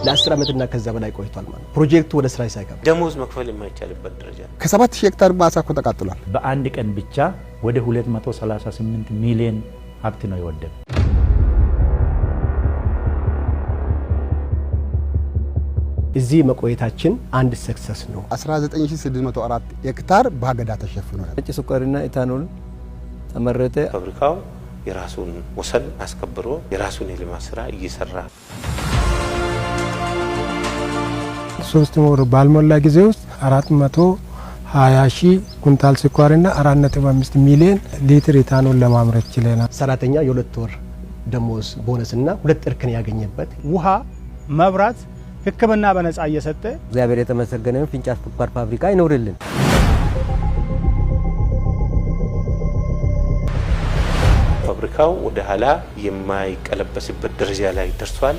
ለ10 ዓመትና ከዛ በላይ ቆይቷል ማለት ፕሮጀክቱ ወደ ስራ ሳይገባ ደሞዝ መክፈል የማይቻልበት ደረጃ። ከ7000 ሄክታር ማሳ እኮ ተቃጥሏል። በአንድ ቀን ብቻ ወደ 238 ሚሊዮን ሀብት ነው የወደመ። እዚህ መቆየታችን አንድ success ነው። 19604 ሄክታር በአገዳ ተሸፍኖ ነበር። ነጭ ስኳርና ኢታኖል ተመረተ። ፋብሪካው የራሱን ወሰን አስከብሮ የራሱን የልማት ስራ እየሰራ 3 ወር ባልሞላ ጊዜ ውስጥ 420 ሺህ ኩንታል ስኳርና 4.5 ሚሊዮን ሊትር ኢታኖል ለማምረት ችለናል። ሰራተኛ የ2 ወር ደሞዝ ቦነስና ሁለት እርከን ያገኘበት። ውሃ፣ መብራት፣ ሕክምና በነጻ እየሰጠ። እግዚአብሔር የተመሰገነ ይሁን። ፊንጫ ስኳር ፋብሪካ ይኖርልን። ፋብሪካው ወደ ኋላ የማይቀለበስበት ደረጃ ላይ ደርሷል።